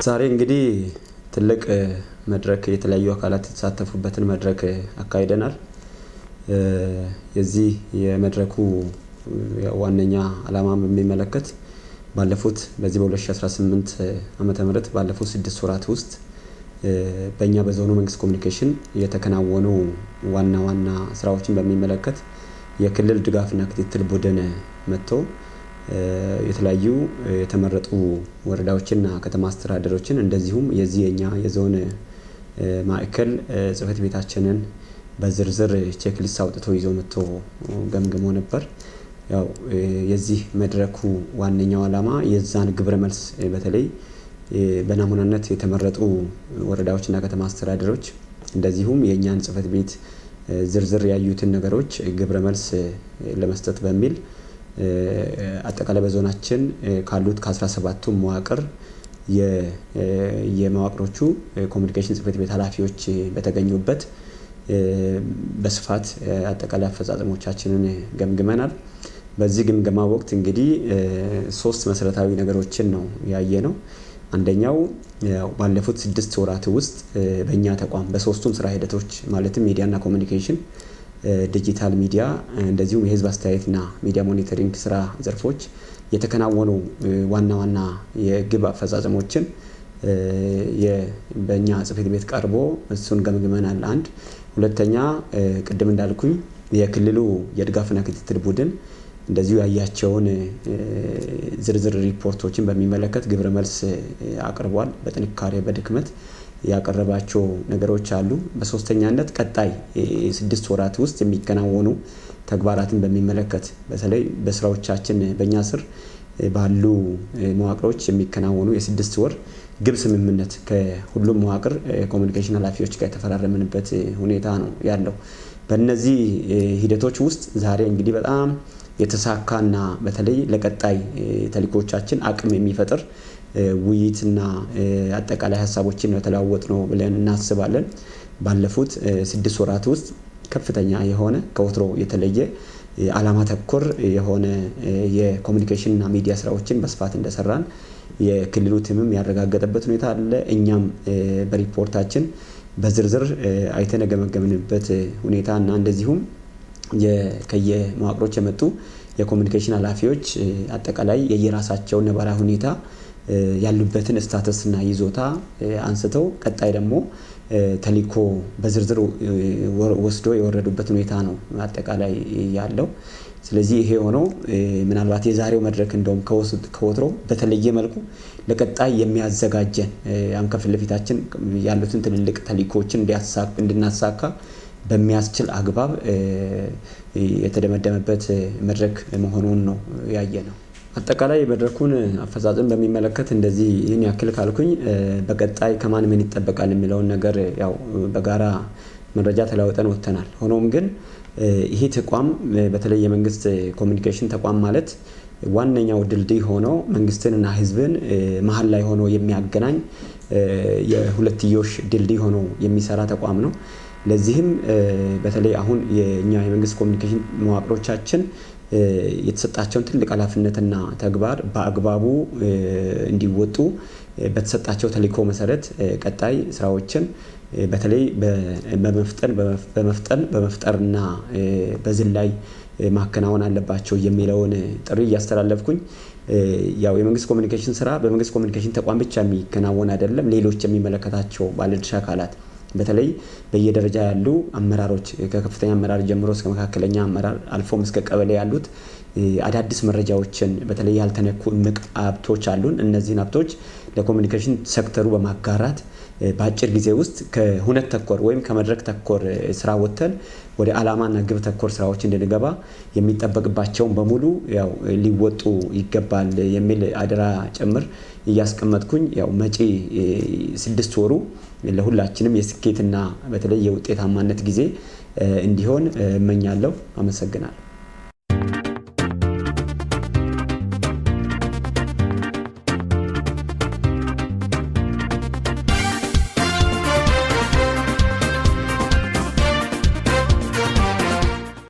ዛሬ እንግዲህ ትልቅ መድረክ፣ የተለያዩ አካላት የተሳተፉበትን መድረክ አካሂደናል። የዚህ የመድረኩ ዋነኛ ዓላማ በሚመለከት ባለፉት በዚህ በ2018 ዓመተ ምህረት ባለፉት 6 ወራት ውስጥ በእኛ በዞኑ መንግስት ኮሚኒኬሽን የተከናወኑ ዋና ዋና ስራዎችን በሚመለከት የክልል ድጋፍና ክትትል ቡድን መጥቶ የተለያዩ የተመረጡ ወረዳዎችንና ከተማ አስተዳደሮችን እንደዚሁም የዚህ የኛ የዞን ማዕከል ጽህፈት ቤታችንን በዝርዝር checklist አውጥቶ ይዞ መጥቶ ገምግሞ ነበር። ያው የዚህ መድረኩ ዋነኛው ዓላማ የዛን ግብረ መልስ በተለይ በናሙናነት የተመረጡ ወረዳዎችና ከተማ አስተዳደሮች እንደዚሁም የእኛን ጽህፈት ቤት ዝርዝር ያዩትን ነገሮች ግብረ መልስ ለመስጠት በሚል አጠቃላይ በዞናችን ካሉት ከ17ቱ መዋቅር የመዋቅሮቹ ኮሚኒኬሽን ጽህፈት ቤት ኃላፊዎች በተገኙበት በስፋት አጠቃላይ አፈጻጸሞቻችንን ገምግመናል። በዚህ ግምገማ ወቅት እንግዲህ ሶስት መሰረታዊ ነገሮችን ነው ያየነው። አንደኛው ባለፉት 6 ወራት ውስጥ በእኛ ተቋም በሶስቱም ስራ ሂደቶች ማለትም ሚዲያና ኮሚኒኬሽን፣ ዲጂታል ሚዲያ እንደዚሁም የህዝብ አስተያየትና ሚዲያ monitoring ስራ ዘርፎች የተከናወኑ ዋና ዋና የግብ አፈጻጸሞችን በእኛ ጽህፈት ቤት ቀርቦ እሱን ገምግመናል። አንድ ሁለተኛ፣ ቅድም እንዳልኩኝ የክልሉ የድጋፍና ክትትል ቡድን እንደዚሁ ያያቸውን ዝርዝር ሪፖርቶችን በሚመለከት ግብረ መልስ አቅርቧል። በጥንካሬ በድክመት ያቀረባቸው ነገሮች አሉ። በሶስተኛነት ቀጣይ 6 ወራት ውስጥ የሚከናወኑ ተግባራትን በሚመለከት በተለይ በስራዎቻችን በእኛ ስር ባሉ መዋቅሮች የሚከናወኑ የ6 ወር ግብ ስምምነት ከሁሉም መዋቅር ኮሚኒኬሽን ኃላፊዎች ጋር የተፈራረምንበት ሁኔታ ነው ያለው። በእነዚህ ሂደቶች ውስጥ ዛሬ እንግዲህ በጣም የተሳካና በተለይ ለቀጣይ ተልዕኮቻችን አቅም የሚፈጥር ውይይትና አጠቃላይ ሀሳቦችን የተለዋወጥ ነው ብለን እናስባለን። ባለፉት 6 ወራት ውስጥ ከፍተኛ የሆነ ከወትሮ የተለየ ዓላማ ተኮር የሆነ የኮሚኒኬሽንና ሚዲያ ስራዎችን በስፋት እንደሰራን የክልሉ team ም ያረጋገጠበት ሁኔታ አለ። እኛም በሪፖርታችን በዝርዝር አይተን የገመገምንበት ሁኔታ እና እንደዚሁም ከየመዋቅሮች የመጡ የኮሚኒኬሽን ኃላፊዎች አጠቃላይ የየራሳቸውን ነባራዊ ሁኔታ ያሉበትን status እና ይዞታ አንስተው ቀጣይ ደግሞ ተልዕኮ በዝርዝር ወስዶ የወረዱበት ሁኔታ ነው አጠቃላይ ያለው። ስለዚህ ይሄ የሆነው ምናልባት የዛሬው መድረክ እንደውም ከወትሮ በተለየ መልኩ ለቀጣይ የሚያዘጋጀን አሁን ከፊት ለፊታችን ያሉትን ትልልቅ ተልዕኮችን እንድናሳካ በሚያስችል አግባብ የተደመደመበት መድረክ መሆኑን ነው ያየነው። አጠቃላይ የመድረኩን አፈጻጸም በሚመለከት እንደዚህ ይህን ያክል ካልኩኝ በቀጣይ ከማን ምን ይጠበቃል የሚለውን ነገር ያው በጋራ መረጃ ተለዋውጠን ወጥተናል። ሆኖም ግን ይሄ ተቋም በተለይ የመንግስት ኮሚኒኬሽን ተቋም ማለት ዋነኛው ድልድይ ሆኖ መንግስትንና ሕዝብን መሀል ላይ ሆኖ የሚያገናኝ የሁለትዮሽ ድልድይ ሆኖ የሚሰራ ተቋም ነው። ለዚህም በተለይ አሁን የእኛ የመንግስት ኮሚኒኬሽን መዋቅሮቻችን የተሰጣቸውን ትልቅ ኃላፊነትና ተግባር በአግባቡ እንዲወጡ በተሰጣቸው ተልዕኮ መሰረት ቀጣይ ስራዎችን በተለይ በመፍጠን በመፍጠን በመፍጠርና በዝላይ ማከናወን አለባቸው የሚለውን ጥሪ እያስተላለፍኩኝ፣ ያው የመንግስት ኮሚኒኬሽን ስራ በመንግስት ኮሚኒኬሽን ተቋም ብቻ የሚከናወን አይደለም። ሌሎች የሚመለከታቸው ባለድርሻ አካላት በተለይ በየደረጃ ያሉ አመራሮች ከከፍተኛ አመራር ጀምሮ እስከ መካከለኛ አመራር አልፎም እስከ ቀበሌ ያሉት አዳዲስ መረጃዎችን በተለይ ያልተነኩ እምቅ ሀብቶች አሉን። እነዚህን ሀብቶች ለኮሚኒኬሽን ሴክተሩ በማጋራት በአጭር ጊዜ ውስጥ ከሁነት ተኮር ወይም ከመድረክ ተኮር ስራ ወጥተን ወደ ዓላማና ግብ ተኮር ስራዎች እንድንገባ የሚጠበቅባቸውን በሙሉ ያው ሊወጡ ይገባል የሚል አደራ ጭምር እያስቀመጥኩኝ፣ ያው መጪ 6 ወሩ ለሁላችንም የስኬትና በተለይ የውጤታማነት ጊዜ እንዲሆን እመኛለሁ። አመሰግናለሁ።